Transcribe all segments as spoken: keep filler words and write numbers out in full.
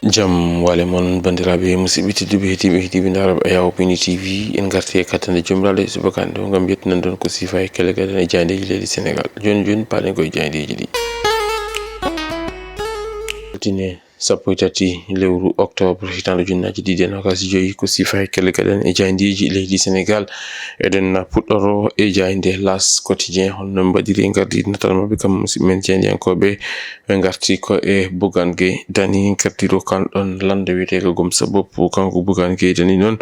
Jam wale mon, banndiraaɓe musidɓe tedduɓe, heɗiiɓe, heɗiiɓe Daara Ayaw Pini T V. En ngarti e kattanɗe jomiraɗo e subaka hannde o ngam yettinan ɗon ko siifa e kelle gaɗen e jaayndeeji leydi Senegaal. Jooni jooni, paɗen ko e jaayndeeji ɗi. Altine sappo e tati lewru octobre, hitaande ujunnaaji ɗiɗi e noogaas e joyi, ko siifa e kelle gaɗen e jaayndeeji leydi Senegaal. Eɗen puɗɗoro e jaaynde L'As Quotidien, holno mbaɗiri e ngardi natal maɓɓe kam musidɓe men jaayndiyankooɓe. Ɓe ngarti ko e Bougane Gueye Dany, ngartiiɗo kan ɗon lannda wiyeteeɗo Gom Sabop. Kanko Bougane Gueye Dany noon,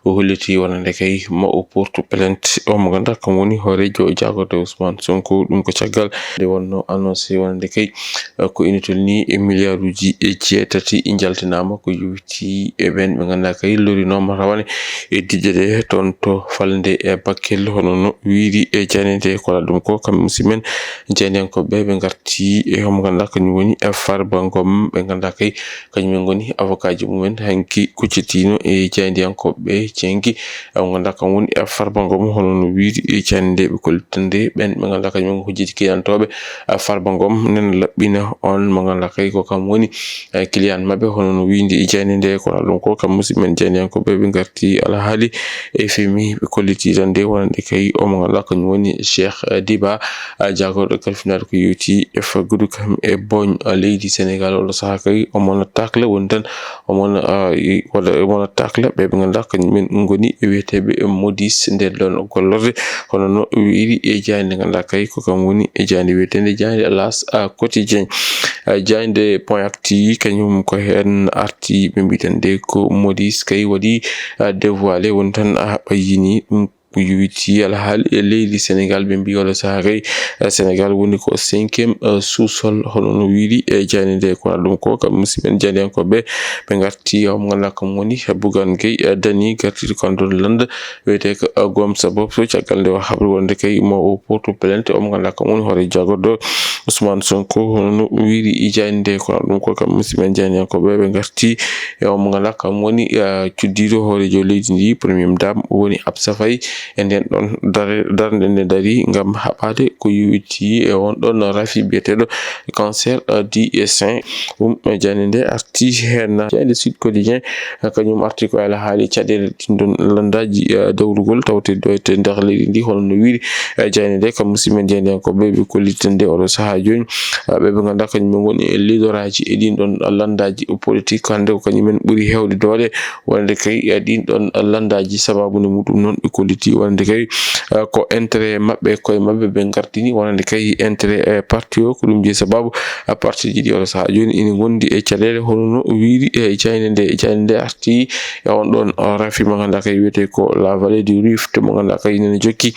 o holliti wonande kay ma o portu plainte o mo ngannduɗaa kam woni hooreejo jaagorɗe Ousmane Sonko. Ɗum ko caggal nde wonno annoncé wonande kay, eh, ko ina tolni e milliarduuji e jeetati njaltinaama ko yowiti e ɓeen ɓe ngannduɗaa kay lorinooma rawane e diƴƴe ɗe toon to falnde e Bakel, hono no wiiri e jaaynde nde. Ko ɗum ko kamɓe musidɓe men jaayndiyankooɓe ɓe ngarti e homo ngannduɗaa kañum woni e Farba Ngom, ɓe ngannduɗaa kay kañum en ngoni avocat ji mumen hanki kuccitiino e jaayndiyankooɓe jeengi. Mo ngannduɗaa kam woni e Farba Ngom, hono no wiiri e jaaynde nde ɓe kollitande ɓeen ɓe ngannduɗaa kañum en hujjiti keɗantooɓe. E Farba Ngom nena laɓɓina on mo ngannduɗaa kay ko kam woni, eh, client maɓɓe, hono no wiiri e jaaynde nde. Ko ɗum ko kam musidɓe men jaayndiyankooɓe ɓe ngarti alhaali e F M I ɓe kolliti tan nde wonande kay o mo ngannduɗaa kañum woni Cheikh, eh, Diba, eh, jaagorɗo kalfinaade ko yowiti e faggudu kam e boñ, eh, leydi Senegaal. Oɗo sahaa kay omo no takla woni tan omo no, ah, i-, waɗa omo no takla ɓe ɓe ngannduɗaa kañum en ngoni e wiyeteeɓe modis nden ɗon gollorde. Kono no wiiri e jaaynde ngannduɗaa kay ko kam woni e jaaynde wiyeteende jaaynde L'As, ah, Quotidien. Ah, jaaynde Point Actu kañum ko heen arti ɓe mbiɗen nde ko modis kay waɗi, ah, dévoilé woni tan, ah, ɓayyini ɗum. Ko yowiti alhaali e leydi Senegaal, ɓe mbi oɗo sahaa kay, eh, Senegaal woni ko cinquième, eh, sous-sol, hono no wiiri e jaaynde nde. Ko ɗum ko kam musidɓe men jaayndiyankooɓe ɓe ngarti, eh, mo ngannduɗaa kam woni, eh, Bougane Gueye, eh, Dany, gartiiɗo kan ɗon lannda wiyetee ko, eh, Gom Sabop. Caggal nde o habri wonde kay ma o portu plainte o mo ngannduɗaa kam woni hoore jaagorɗo Ousmane Sonko, hono no wiiri e jaaynde nde. Ko ɗum ko kam musidɓe men jaayndiyankooɓe ɓe ngarti e o mo ngannduɗaa kam woni, eh, cuddiiɗo hooreejo leydi ndi, Première Dame, woni Absa Faye. E nden ɗon dare-, darnde nde dari ngam haɓaade ko yowiti e on ɗon rafi biyeteeɗo cancer, eh, du sein. Ɗum, eh, jaaynde nde arti heen. Jaaynde Sud Quotidien, eh, kañum arti ko alhaali caɗeele ɗin ɗon lanndaaji, eh, dawrugol tawte ɗo e nder leydi ndi, hono no wiiri, eh, jaaynde nde. Kam musidɓe men jaayndiyankooɓe ɓe kolliti tan nde oɗo sahaa jooni, eh, ɓe ɓe ngannduɗaa kañum en ngoni e leaderaaji e ɗin ɗon lanndaaji politique. Hannde ko kañum en ɓuri heewde doole wonande kay, eh, ɗin ɗon lanndaaji. Sabaabu nde muɗum noon ɓe kolliti wonande kay, eh, ko intérêt maɓɓe koye maɓɓe ɓe ngartini wonande kay intérêt, eh, parti o. Ko ɗum jeyi sabaabu, eh, parti ji ɗi oɗo sahaa jooni ina ngondi e caɗeele hono no wiiri e jaaynde nde. Jaaynde nde arti e on ɗon, eh, rafi mo ngannduɗaa kay wiyetee ko La Vallée du Rift mo ngannduɗaa kay nene jokki,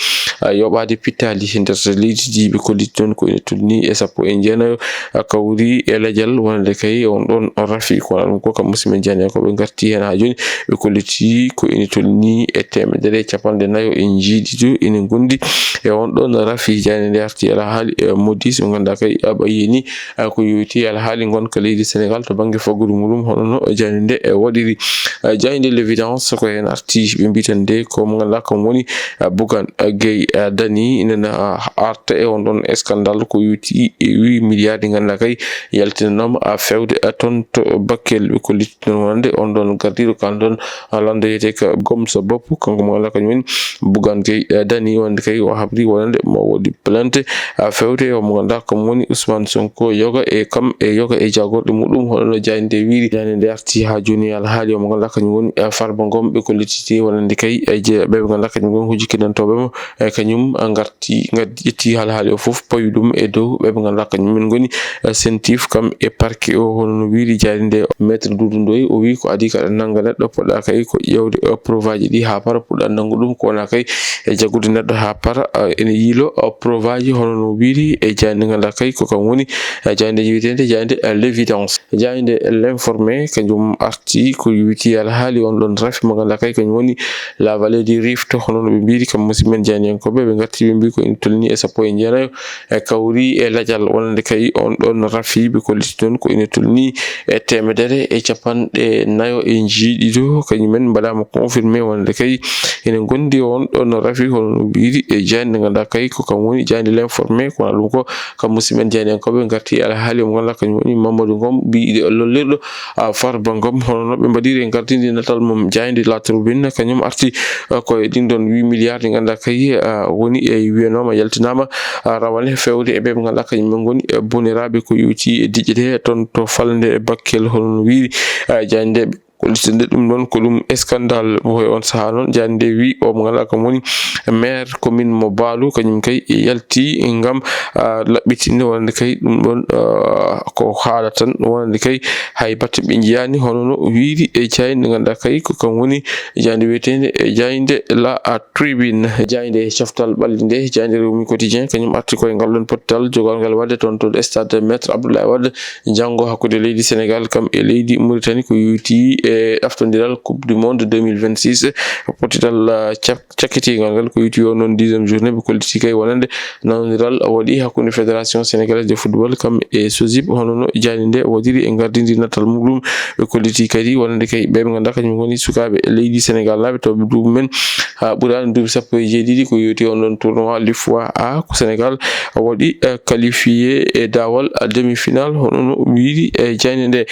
eh, yoɓaade pittaali e nder leydi ndi. Ɓe kolliti noon ko ina tolni e sappo e jeenayo, eh, kawri e lajal wonande kay on ɗon rafi. Kono ɗum ko kam musidɓe men jaayndiyankooɓe ngarti heen haa jooni. Ɓe kolliti ko ina tolni e teemedere e capanɗe nayo e njiiɗiɗo ina ngondi e on ɗon rafi. Jaaynde nde arti alhaali e modis mo ngannduɗaa kay aɓa yeni, eh, ko yowiti alhaali ngonka leydi Senegaal to bannge faggudu muɗum, hono no jaaynde nde, eh, waɗiri. Eh, jaaynde L'Évidence ko heen arti, ɓe mbi tan nde ko mo ngannduɗaa kam woni, eh, Bougane, eh, Gueye, eh, Dany ina na, ah, arta e on ɗon scandale ko yowiti e huit milliards ɗi ngannduɗaa kay yaltinanooma, ah, feewde, ah, toon to Bakel. Ɓe kolliti noon wonande on ɗon gardiiɗo kan ɗon, ah, lannda wiyetee ko Gom Sabop, kanko mo ngannduɗaa kañum woni Bougane Gueye, eh, Dany wonande kay o habri wonande mo waɗi plainte, ah, feewde e o mo ngannduɗaa kam woni Ousmane Sonko yoga e kam e yoga e jaagorɗe muɗum, hono no jaaynde nde wiiri. Jaaynde nde arti haa jooni alhaali o mo ngannduɗaa kañum woni, eh, Farba Ngom. Ɓe kolliti wonande kay, eh, je-, ɓe ɓe ngannduɗaa kañum woni hujji keɗantooɓe mo, eh, kañum, ah, ngarti, ngarti ƴetti alhaali o fof pawi ɗum e dow ɓe ɓe ngannduɗaa kañum en ngoni, eh, sentif kam e parquet o. Hono no wiiri jaaynde nde, Maître Doudou Ndoye, o wi ko adii kaɗa nannga neɗɗo, poɗɗa kay ko ƴeewde, eh, preuve aji ɗi haa para, poɗɗa nanngu ɗum ko wona kay e jaggude neɗɗo haa para, eh, ene yiilo, eh, preuve aji. Hono no wiiri e jaaynde ngannduɗaa kay ko kam woni, eh, jaaynde wiyeteende jaaynde, eh, L'Évidence. Jaaynde L'Informé kañum arti ko yowiti alhaali on ɗon rafi mo ngannduɗaa kay kañum woni La Vallée du Rift, hono no ɓe mbiiri kam musidɓe men jaayndiyankooɓe. Ɓe ngarti ɓe mbi ko ina tolni e sappo e jeenayo, e kawri e e lajal wonande kay on ɗon rafi ɓe kolliti noon ko ina tolni e teemedere e capanɗe nayo e jeeɗiɗo, kañumen mbaɗaama confirmé wonande kay ene ngondi on ɗon rafi hono no wiiri e jaaynde nde ngannduɗaa kay ko kam woni jaaynde l'informé. Kono ɗum ko kam musidɓe men jaayndiyankooɓe ngarti e alhaali mo ngannduɗaa kañum woni Mamadou Ngom biɗo lollirɗo Farba Ngom, hono no ɓe mbaɗiri e ngardindi natal mum jaaynde La Tribune, kañum arti ko e ɗin ɗon huit milliards ɗi ngannduɗaa kay woni e wiyanooma yaltinaama rawane fewde e ɓe ɓe ngannduɗaa kañum ɓe ngoni boniraaɓe ko yowti e diƴƴe ɗe toon to falnde Bakkel hono no wiiri jaaynde nde. Kollitinde ɗum ɗon ko ɗum scandale mo e on sahaa noon jaaynde wi o mo ngannduɗaa kam woni maire commune mo Baalu, kañum kay yalti ngam laɓɓitinde wonande kay ɗum ɗon ko haala tan wonande kay hay batte ɓe njiyaani hono no wiiri e jaaynde ngannduɗaa kay ko kam woni jaaynde wiyeteende e jaaynde La Tribune. Jaaynde coftal ɓalli nde jaaynde Rewmi Quotidien kañum arti koye ngal ɗon pottal jogal ngal waɗde toon to stade Maître Abdoulaye Wade janngo hakkunde leydi Sénégal kam e leydi Mauritanie ko yowti e ɗaftondiral Coupe du Monde deux mille vingt-six. Pottital cak cakkitiigal ngal ko yowti o noon dixième journée ɓe kolliti kay wonande nanondiral waɗi hakkunde Fédération Sénégalaise de Football kam e SOSIP, hono no jaaynde nde waɗiri e ngardindi natal muɗum ɓe kolliti kadi wonande kay ɓe ɓe ngannduɗaa kañum woni sukaaɓe leydi Sénégal naaɓe tawɓe duuɓi men haa ɓuraani duuɓi sappo e jeeɗiɗi ko yowti on ɗon tournoi l'UFOA A ko Sénégal waɗi qualifié e daawal demi-finale hono no wiiri e jaaynde nde.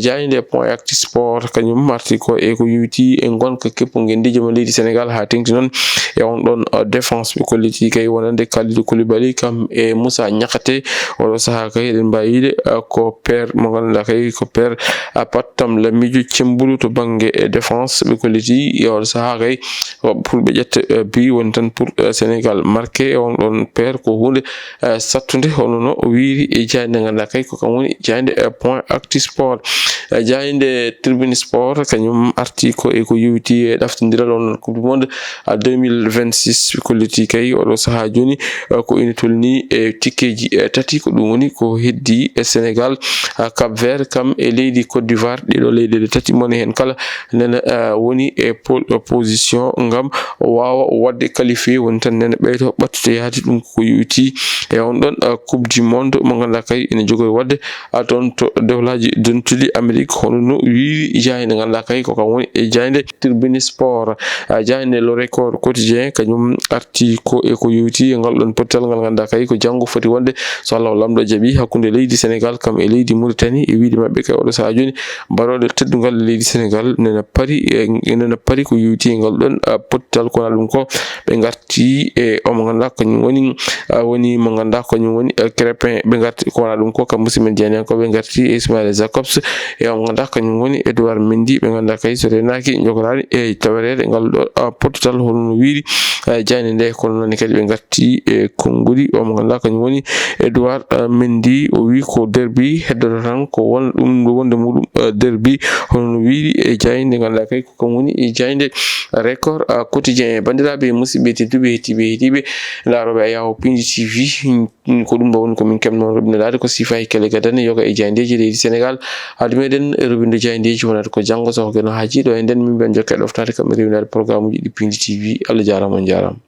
Jaaynde Point Actu Sport kañum arti ko e ko yowti e ngonka keppu ngenndiijo mo leydi Sénégal haa teŋti noon e on ɗon défense ɓe kolliti kay wonande Kalidou Koulibaly kam e Moussa Niakhaté. Oɗo sahaa kay eɗen mbaawi wiide ko père mo ngannduɗaa kay ko père Pat Tam Lamijo Cembulu to bannge défense ɓe kolliti e oɗo sahaa kay pour ɓe ƴetta bi woni tan pour Sénégal marqué e on ɗon père ko huunde sattunde hono no wiiri e jaaynde ngannduɗaa kay ko kam woni jaaynde Point Actu Sport. Jaaynde Tribune Sport kañum arti ko e ko yowti e ɗaftondiral on Coupe du Monde deux mille vingt-six ɓe kolliti kay oɗo sahaa jooni ko ina tolni e tikkeeji tati ko ɗum woni ko heddi e Sénégal, Cap Vert kam e leydi Côte d'Ivoire. Ɗeɗo leyɗeele tati mone heen kala nana woni e pole position ngam waawa waɗde qualifié woni tan nana ɓeyto ɓattude yahde ɗum ko yowti e on ɗon Coupe du Monde mo ngannduɗaa kay ene jogori waɗde toon to dewlaaji dentuɗi Amérique hono no wiiri jaaynde ngannduɗaa kay ko kam woni e jaaynde Tribune Sport. Jaaynde Le Record Quotidien kañum arti ko e ko yowti e ngal ɗon pottal ngal ngannduɗaa kay ko janngo foti wonde so Allah o Laamɗo jaɓi hakkunde leydi Sénégal kam e leydi Mauritanie e wiyde maɓɓe kay oɗo sahaa jooni mbaɗooɗo teddungal leydi Sénégal nana pari e nana pari ko yowti e ngal ɗon pottal kono ɗum ko ɓe ngarti e o mo ngannduɗaa kañum woni woni mo ngannduɗaa kañum woni Crépin ɓe ngarti ko wona ɗum ko kam musidɓe men jaayndiyankooɓe ngarti e Ismaila Jacobs e o mo ngannduɗaa kañum woni Edouard Mendy ɓe ngannduɗaa kay so reenaaki jogoraani e tawereede ngal ɗo pottal hono no wiiri jaaynde nde kono noon kadi ɓe ngarti e konnguɗi o mo ngannduɗaa kañum woni Edouard Mendy o wi ko derbi heddoto tan ko won ɗum ɗo wonde muɗum derbi hono no wiiri e jaaynde ngannduɗaa kay ko kam woni e jaaynde Record Quotidien. Banndiraaɓe musidɓe tedduɓe hettiiɓe heɗiiɓe laarooɓe Ayaw Pindi T V ko ɗum ɗo woni ko min keɓnoo roɓindaade ko siifa e kele gadane yoga e jaayndeeji leydi Sénégal. Hade meɗen roɓinde jaayndeeji wonata ko janngo so ko geno haaji ɗo e nden min mbiyan jokke ɗoftaade kamɓe rewindaade programme uji ɗi Pindi T V. Allah jaaraama on jaaraama.